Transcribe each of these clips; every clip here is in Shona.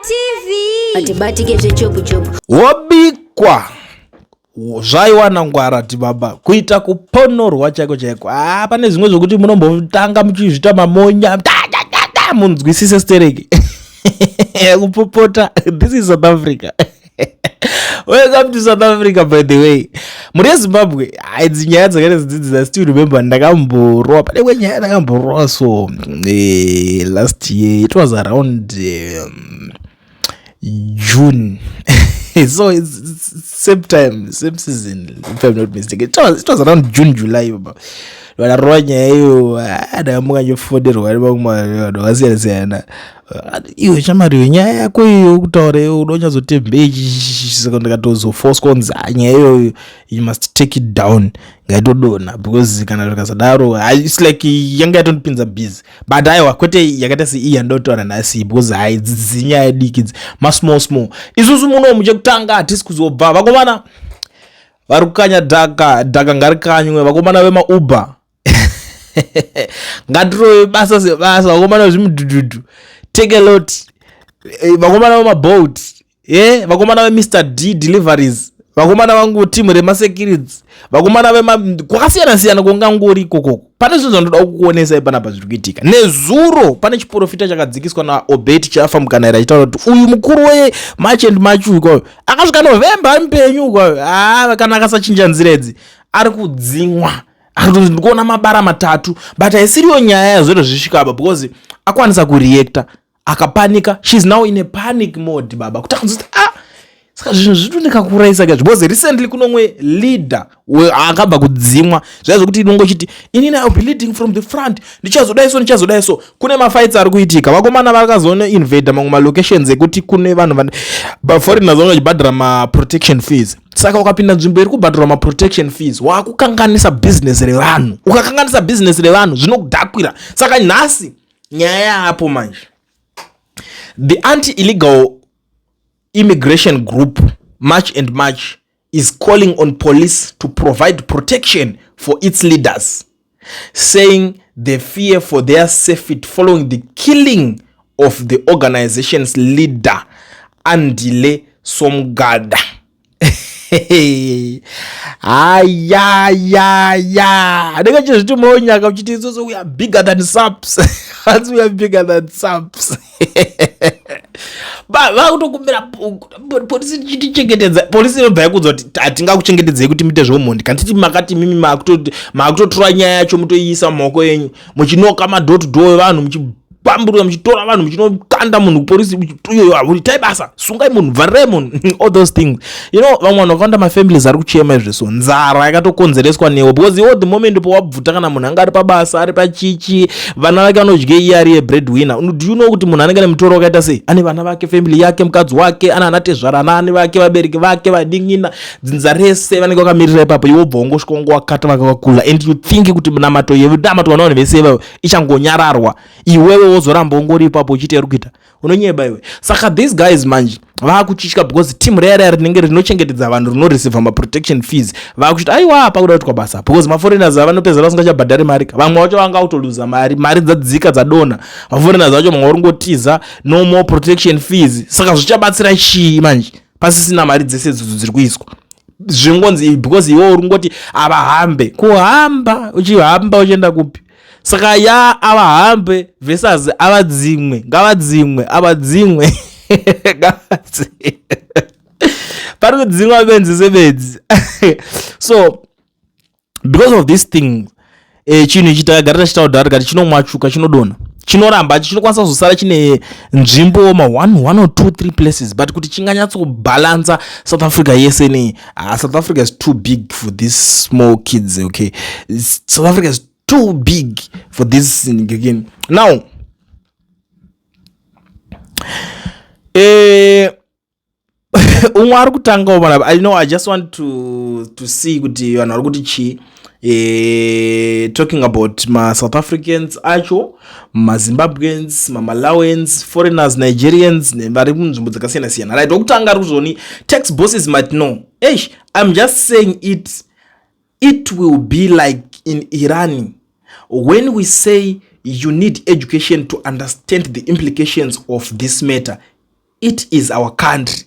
TV. Atibatike zvechopu chopu. Wobikwa zvaiwana ngwarati baba kuita kuponorwa chaiko chaiko. Ah, pane zvimwe zvokuti munombotanga muchizvita mamonya munzwisise stereki kupopota. This is South Africa. Welcome to South Africa, by the way. Mhuri yeZimbabwe, idzi nyaya dzakaita dzidzidzi, I still remember ndakamborowa pane imwe nyaya ndakamborowa so last year it was around June, so it's same time, same season, if I'm not mistaken. It was around June, July. Vandarova nyaya iyo, ndakamuka nyofonerwa nevamwe vanhu vakasiyana siyana. "Iwe shamwari, nyaya yako iyo kutaura iwe unonyatsotembe." Saka ndikatozofoswa kunzi, "Nyaya iyoyo you must take it down, ngaitodonha," because kana zvikasadaro, it's like yanga yatondipinza busy. But aiwa, kwete yakaita seiyi yandotaura nhasi, because hai, dzinyaya diki idzi, masmall small. Isusu munomu, chekutanga, hatisi kuzobva. Vakomana vari kukanya dhaka, dhaka ngarikanywe. Vakomana vemaUber, ngatirove basa sebasa. Vakomana vezvimudhudhudhu, take a lot. Vakomana vemaBolt, ye vakomana veMr D Deliveries, vakomana vangu, timu remasecurities, vakomana vema kwakasiyana siyana kwangangori ikokoko, pane zvinhu zvandoda kukuonesai panapa zviri kuitika. Nezuro pane chiprofita chakadzikiswa naObert Chafa Mukanaira, achitaura kuti uyu mukuru weMarch and March uyu akasvika November ari mupenyu ukwayo, ha, kana akasachinja nzira idzi ari kudzimwa. Akatoti ndikuona mabara matatu, but haisiriyo nyaya yazoita zvisvika apa, because akwanisa kureacta akapanika. She's now in a panic mode, baba, kuti akanzoti, "Ah, saka zvinhu zvitondikakurayisa ka?" Because recently kunomwe leader akabva kudzimwa zvaiva zvokuti inongochiti, "Inini I'll be leading from the front, ndichazodai so, ndichazodai so." Kune mafights ari kuitika. Vakomana vakazonoinvada mamwe malocations ekuti kune vanhu maforeigners vange vachibhadhara maprotection fees. Saka ukapinda nzvimbo iri kubhadharwa maprotection fees, waakukanganisa bhizinesi revanhu. Ukakanganisa bhizinesi revanhu, zvinokudhakwira. Saka nhasi nyaya yaapo manje, the anti-illegal immigration group March and March is calling on police to provide protection for its leaders, saying they fear for their safety following the killing of the organization's leader, Andile Somgada. Ayayaya, ndinge chizviti monyaka uchiti isusu we are bigger than SAPS. Hanzi we are bigger than SAPS. Vakutokumbira polisi chitichengetedza. Polisi inobva yakudza kuti hatingakuchengetedzei kuti muite zveumhondi. Kanditi makati mimi makutotora nyaya yacho mutoiisa mumaoko enyu, muchinoka madoor to door evanhu, muchipamburira, muchitora vanhu, muchinokanda munhu kupolisi, itai basa, sungai munhu, bvarirai munhu, all those things. Vamwe vanhu vakawanda, mafamilies ari kuchema izveso, nzara yakatokonzereswa newo, because iwo the moment powabvuta, kana munhu anga ari pabasa, ari pachichi, vana vake vanodye, iye ari yebread winner. Do you know kuti munhu anenge ane mutoro wakaita sei? Ane vana vake, family yake, mukadzi wake, ana anatezvara, naani vake, vabereki vake, vadin'ina, dzinza rese vanenge vakamirira ipapo. Iwe wobva wongosvika wongowakata vakakakula, and you think kuti namato yenamatwa navanhu vese ivavo ichangonyararwa, iwewe wozoramba ungori ipapo uchiita iri kuita? Unonyeba iwe. Saka these guys manje vaakuchitya because team raya raya rinenge rinochengetedza vanhu, rinoreceiva maprotection fees, vaakuchiti aiwa, pakuda kuitwa basa, because maforeigners ava vanopedzera vasingachabhadhari mari. Vamwe vacho vanga kutoluza mari, mari dzadzika, dzadonha. Maforeigners vacho mamwe vari kungotiza, no more protection fees. Saka zvichabatsira chii manje pasisina mari dzese idzodzo dziri kuiswa? Zvingonzi because iwe uri kungoti avahambe, kuhamba uchihamba uchienda kupi? Saka ya avahambe versus avadzimwe, ngavadzimwe, avadzimwe, ngavadzimwe, pari kudzimwa benzi sebenzi. So because of this thing, chinhu ichi takagara tachitaura tikati chinomwachuka, chinodonha, chinoramba chinokwanisa kuzosara chine nzvimbo ma 1 1 or 2 3 places, but kuti chinganyatsobhalansa South Africa yese nei, South Africa is too big for these small kids, okay? South Africa is too big for this again. Now umwe ari kutangawo panapa, I know, I just want to see kuti vanhu vari kuti chii. Talking about maSouth Africans acho, maZimbabweans, maMalawans, foreigners, Nigerians vari munzvimbo dzakasiyana siyana, right? Wokutanga ari kuzoni, "Tax bosses might know. Eish, I'm just saying it will be like in Iran when we say you need education to understand the implications of this matter." It is our country.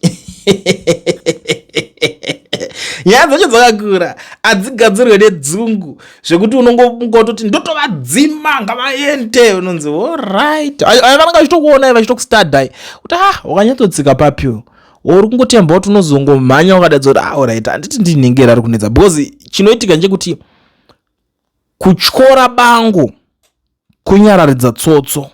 Nyaya dzacho dzakakura, hadzigadzirwe nedzungu zvekuti unongototi ndotovadzima ngavaende. Unonzi alright, aya vanenge vachitokuonai, vachitokustartai kuti ah, wakanyatsotsika papiwo. Uri kungotemba kuti unozongomhanya wakadaidza kuti ah, alright, handiti ndinenge rari kunetsa. Because chinoitika ndechekuti kutyora bango kunyararidza tsotso.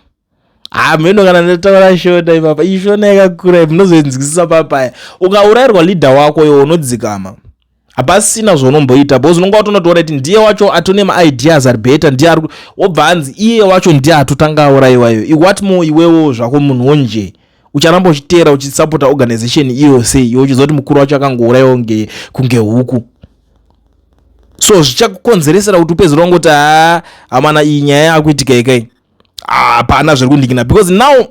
Hameno kana ndataura Shona ipapa. Ishona yakakura, munozoinzwisisa papaya. Ukaurayirwa leader wako, iwe unodzikama, hapasina zvaunomboita, because unonga watonotoona kuti ndiye wacho atone maideas ari better, ndiye ari wobva anzi iye wacho ndiye atotanga aurayiwayo. What more iwewo zvako munhu wonje ucharamba uchiteera, uchisapota organization iyo sei, iwe uchiziva kuti mukuru wacho akangourayiwa kunge huku? So zvichakukonzeresera kuti upedzera wangoti haa, hamana, iyi nyaya yakuitika ikai, hapana zviri kundikina. Because now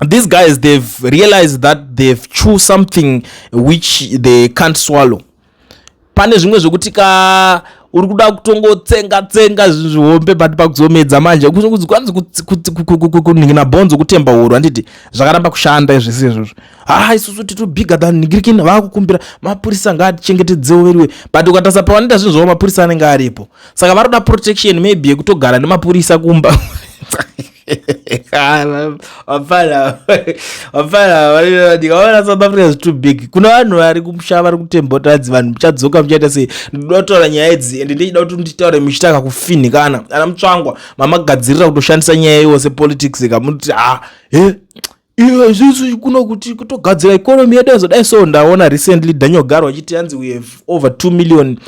these guys, they've realized that they've choose something which they can't swallow. Pane zvimwe zvekuti ka uri kuda kutongotsenga tsenga zvinhu zvihombe, but pakuzomedza manje kwanzi kunhingina bhonzo kutemba huro. Handiti zvakaramba kushanda zvese izvozvo? Ha, isusu tiri bigger than nigirikini. Vakukumbira mapurisa ngaatichengetedzewo veriwe, but ukatarisa pavanoita zvinhu zvavo, mapurisa anenge aripo. Saka vari kuda protection maybe yekutogara nemapurisa kumba. Vapfana, vapfana, ndikaona South Africa is too big. Kuna vanhu vari kumusha vari kutembotadzi. Vanhu muchadzoka muchaita sei? Ndinoda kutaura nyaya idzi, ende ndichida kuti nditaure muchitaka kufinhikana. Ana Mutsvangwa, mamagadzirira kutoshandisa nyaya iwo sepolitics kamuti ha e iwe isusu kuno kuti kutogadzira economy yedu yazodai. So ndaona recently Daniel Garwe achiti hanzi we have over 2 million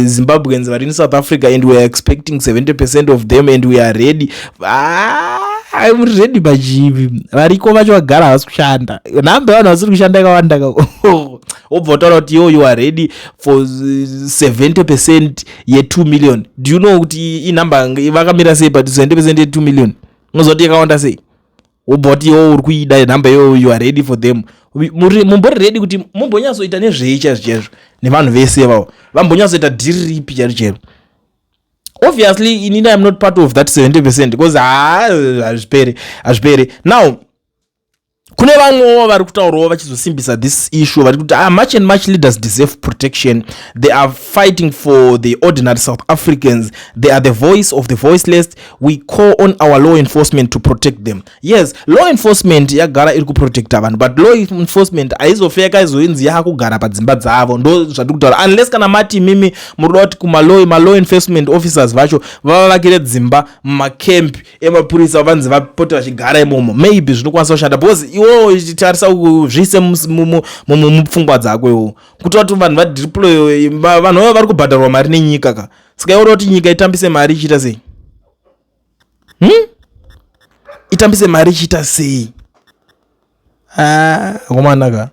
Zimbabweans vari in South Africa and we are expecting 70% of them and we are ready. Ah, muri ready pachivi? Variko vacho vagara havasi kushanda. Nhamba yevanhu vasiri kushanda yakawanda. Wobva utaura kuti yo, you are ready for 70% ye2 million. Do you know kuti inhamba vakamira sei? But 70% ye2 million, unoziva kuti yakawanda sei? Wobva kuti iwo uri kuida nhamba iyoyo, you are ready for them. Mumbori ready kuti mumbonyatsoita nezvei chaizvo chaizvo nevanhu vese ivavo? Vambonyatsoita dhiri ripi chairo chairo? Obviously inini I'm not part of that 70% because ha, hazviperi, hazviperi. Now kune vamwewo vari kutaurawo vachizosimbisa this issue, vari kuti ah, March and March leaders deserve protection. They are fighting for the ordinary South Africans. They are the voice of the voiceless. We call on our law enforcement to protect them. Yes, law enforcement yagara iri kuprotecta vanhu, but law enforcement haizofe yakaizoinzi yaakugara padzimba dzavo. Ndo zvandiri kutaura. Unless kana mati mimi muri kuda kuti kumalaw malaw enforcement officers vacho vavavakire dzimba mumacamp emapurisa, vanzi vapote vachigara imomo, maybe zvinokwanisa kushanda. Because iwowo tarisa, zviise mupfungwa dzako iwowo kuti vati vanhu vadeploy, vanhu vava vari kubhadharwa mari nenyika ka. Saka iwoda kuti nyika itambise mari ichiita sei? Itambise mari ichiita sei? Komana ka,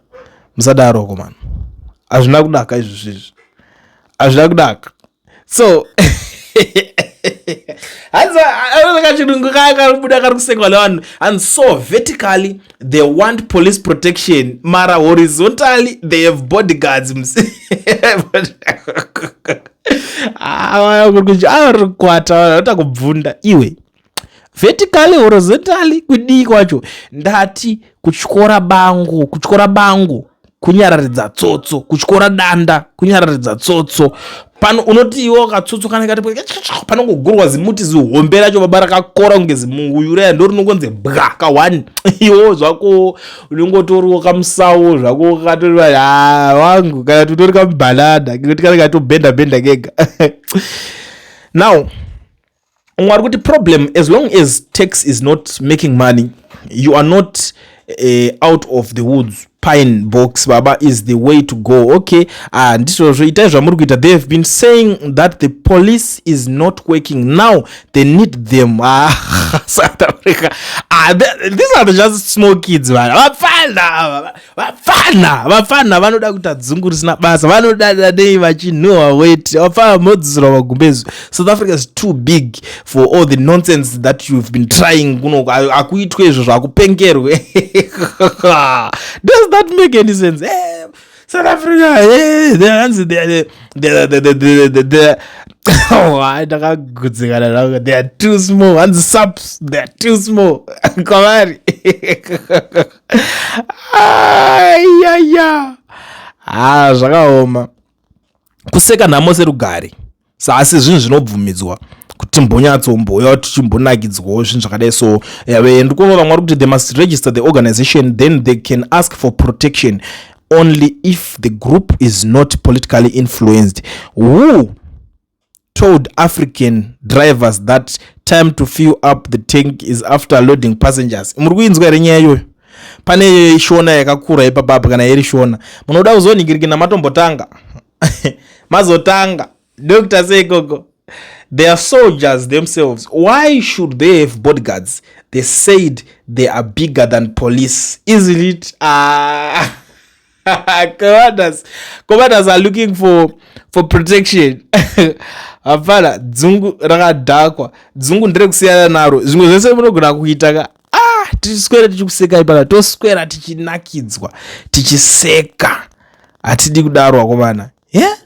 musadaro komana, hazvina kudaka izvi zvizvi, hazvina kudaka. So hanzi kachirungu kaya karibuda kari kusekwa nevanhu. And so vertically they want police protection, mara horizontally they have bodyguards. Ari kukwata ota kubvunda iwe. Vertically, horizontally, kudii kwacho? Ndati kutyora bango, kutyora bango kunyararidza tsotso, kutyora danda kunyararidza tsotso. Pano unoti iwo katsotso kana kati panongogurwa zimuti zihombe racho, baba, rakakora kunge zimunguyu raya, ndo rinongonzi bwa ka1. Iwo zvako unongotoriwo kamusawo zvako katori wangu, kana kuti utori kamubhanana kekuti kana katobhenda bhenda kega. Now umwe ari kuti problem, as long as tax is not making money, you are not out of the woods. Pine box baba is the way to go. Okay, ah, ndizvozvo, itai zvamuri kuita. They have been saying that the police is not working. Now they need them. Ah, South Africa, ah, these are just small kids. Vana vapfana, vapfana, vapfana vanoda kuita dzungu risina basa, vanoda nei vachinhuhwa weti. Vapfana modzisirwa magumbezo. South Africa is too big for all the nonsense that you've been trying kuno. Akuitwe izvo, zvakupengerwe. Does that make any sense? Eh, South Africa, hey, hanzi oh, ndakagutsikana nako. They are too small. Hanzi SAPS, they are too small kwavari. Ayaya, ha, zvakaoma. Kuseka nhamo serugare saasi zvinhu zvinobvumidzwa kuti timbonyatsomboya tichimbonakidzwawo zvinhu zvakadai. So ndikuona vamwe vari kuti they must register the organization, then they can ask for protection only if the group is not politically influenced. Who told African drivers that time to fill up the tank is after loading passengers? Muri kuinzwa here nyaya iyoyo? Pane shona yakakura ipapapa. Kana iri shona munoda kuzonhingirikina, matombotanga mazotanga. Dr Seikoko, they are soldiers themselves. Why should they have bodyguards? They said they are bigger than police, isn't it? Ah, commanders are looking for protection. Hapana, dzungu rakadhakwa, dzungu nderekusiyana naro. Zvimwe zvese munogona kuita ka. Ah, tichiswera tichikuseka ipana, toswera tichinakidzwa tichiseka. Hatidi kudaro, vakomana. Yeah,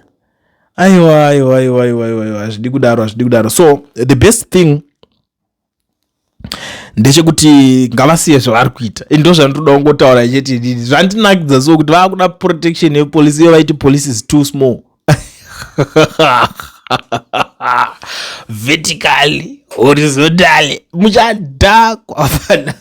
aiwa, aiwa, aiwa, aiwa, aiwa, hazvidi kudaro, hazvidi kudaro. So the best thing ndechekuti ngavasiye zvavari kuita. Ndo zvandinoda kungotaura chete. Zvandinakidza so kuti vakuda protection yepolice, iyo vaiti police is too small. Vertically, horizontally, muchadhakwa fana.